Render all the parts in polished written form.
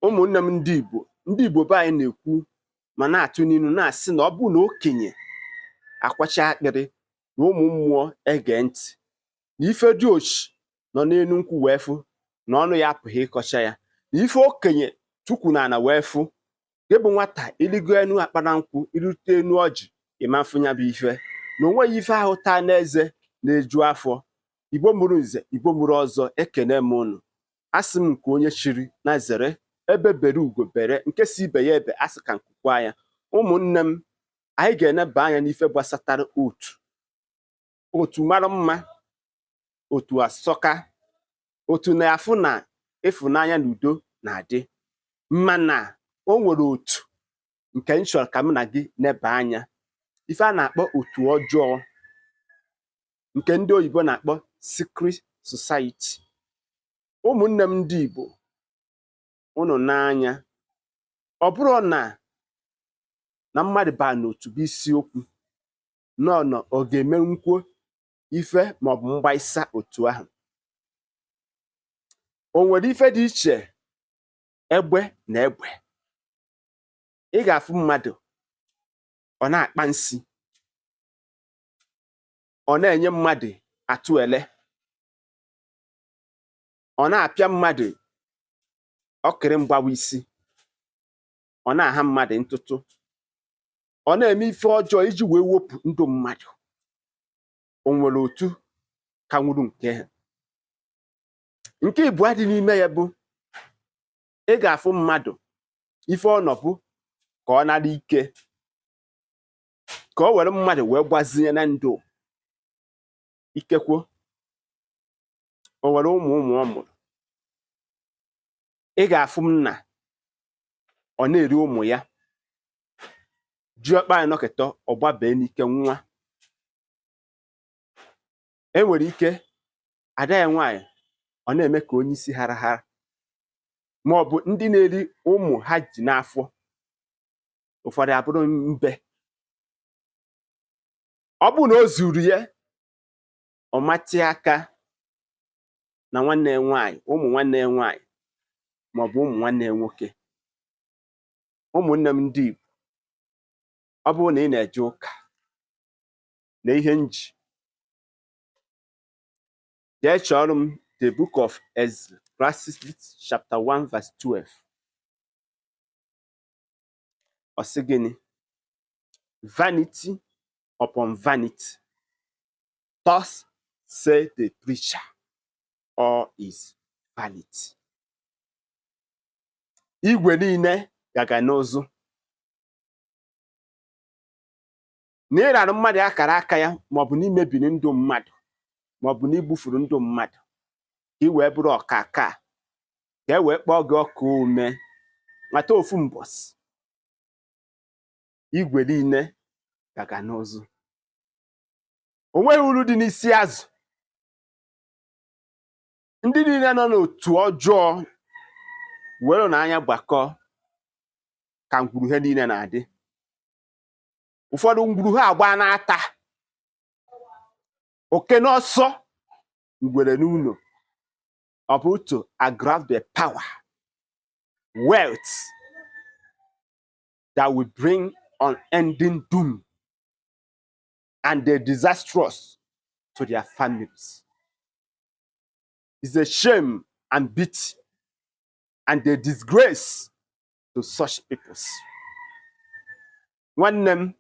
Ụmụnne m ndị Igbo, ndị Igbo be anyị na-ekwu ma na-atụ n'ilu na-asị na ọ bụrụ na okenye akwacha akpịrị na ụmụ mmụọ ege ntị, na ife diochi nọ n'elu nkwụ wee fụ na ọnụ ya apụghị ịkọcha ya, na ife okenye tukwu na ana wee fụ, gị bụ nwata iligo enu akpara nkwụ, irute enu ọjị, ịma mfụ ya bụ ife na onweghị ife ahụ taa n'eze na-eju afọ. Igbo mụrụ nze, Igbo mụrụ ọzọ, ekene m unu. Asị m nke onye chiri na zere, ebe bere ugo bere, nke si ibe ya ebe asị ka nkukwa ya. Ụmụnne m, anyị ga-eneba anya n'ife gbasatara otu otu mara mma, otu asọka, otu na-afụ na ịfụnanya na udo na-adị, mana o nwere otu nke m chọrọ ka m na gị neba anya, ife a na-akpọ otu ọjọọ nke ndị oyibo na-akpọ secret society. Ụmụnne m ndị Igbo, unu n'anya, ọ bụrụ na na mmadụ baa n'otu bụ isiokwu nọ na ọ ga-emenwukwo ife maọbụ mgbaisa otu ahụ. O nwere ife dị iche egbe na egbe. Ị ga-afụ mmadụ ọ na-akpa nsi, ọ na-enye mmadụ atụ ele, ọ na-apịa mmadụ ọkịrị mgbawa isi, ọ na-aha mmadụ ntụtụ, ọ na-eme ife ọjọọ iji wee wepụ ndụ mmadụ. O nwere otu ka nwuru nke ha. Nke ịbụọ dị n'ime ya bụ ị ga-afụ mmadụ ife ọ nọ bụ ka ọ nara ike, ka o were mmadụ wee gbazinye na ndụ. Ikekwo o nwere ụmụ ụmụ ọ mụrụ. Ị ga-afụ nna ọ na-eri ụmụ ya, diọkpa ya nọkịta ọ gbabee n'ike nwa. E nwere ike ada ya nwaanyị ọ na-eme ka onye isi hara hara, ma ọ bụ ndị na-eri ụmụ ha ji n'afọ, ụfọdụ abụrụ mbe. Ọ bụrụ na o zuru ya, ọ matị aka na nwanne ya nwaanyị, ụmụ nwanne ya nwaanyị maọbụ ụmụ nwanne ya nwoke. Ụmụnne m ndị Igbo, ọ bụrụ na ị na-eje ụka na ihe nji jee chọọrọ m the Book of Ecclesiastes chapter 1 verse 12. Ọ sị gịnị? Vanity upon vanity, thus say the preacher, all is vanity. Igwe niile gaga n'ụzụ. Na ịrarụ mmadụ akara aka ya, maọbụ na imebiri ndụ mmadụ, maọbụ na igbufuru ndụ mmadụ ka ị wee bụrụ ọkaka, ka e wee kpọọ gị ọka ume, mata ofu mbọsị igwe niile gaga n'ụzụ. O nweghị uru dị n'isi azụ. Ndị niile nọ n'otu ọjọọ were n'anya gbakọ ka ngwuru ha niile na-adị. Ụfọdụ ngwuru ha agba n'ata, oke n'ọsọ, ngwere n'ụlọ. Ọ bụ to grab the power, wealth that will bring unending doom and the disastrous to their families. It's a shame and pity and a disgrace to such peoples. Nwanne m,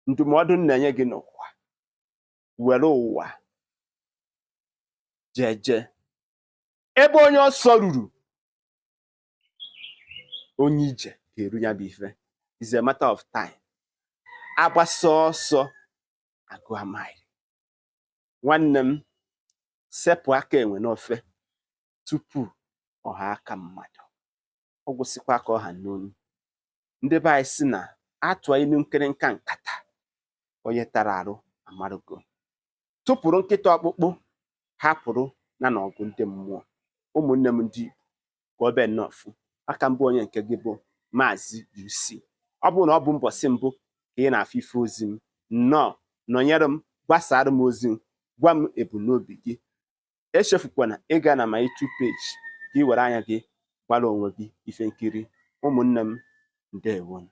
ndụmọdụ m na-enye gị n'ụwa, were ụwa jeje. Ebe onye ọsọ ruru, onye ije ga-eru ya bụ ife. It's a matter of time. Agbasa ọsọ agụa mile. Nwanne m, sepụ aka enwe n'ofe tupu ọha aka mmadụ. Ọ gwụsịkwa ka ọha n'onu. Ndị be anyị sị na atụọ inu nkịrịnka nkata, onye tara arụ amarụgo. Tụpụrụ nkịta ọkpụkpụ, hapụrụ na n'ọgụ ndị mmụọ. Ụmụnne m ndị Igbo, ka ọ bee nnọọ fụ aka mbụ onye nke gị bụ Maazị UC. Ọ bụrụ na ọ bụ mbọsị mbụ ka ị na-afụ ife ozi m, nnọọ nọnyere m, gbasara m ozi m, gwa m ebumnobi gị. Echefukwana ịga na my YouTube page ka ị were anya gị gbara onwe gị ife nkiri. Ụmụnne m, ndewonu.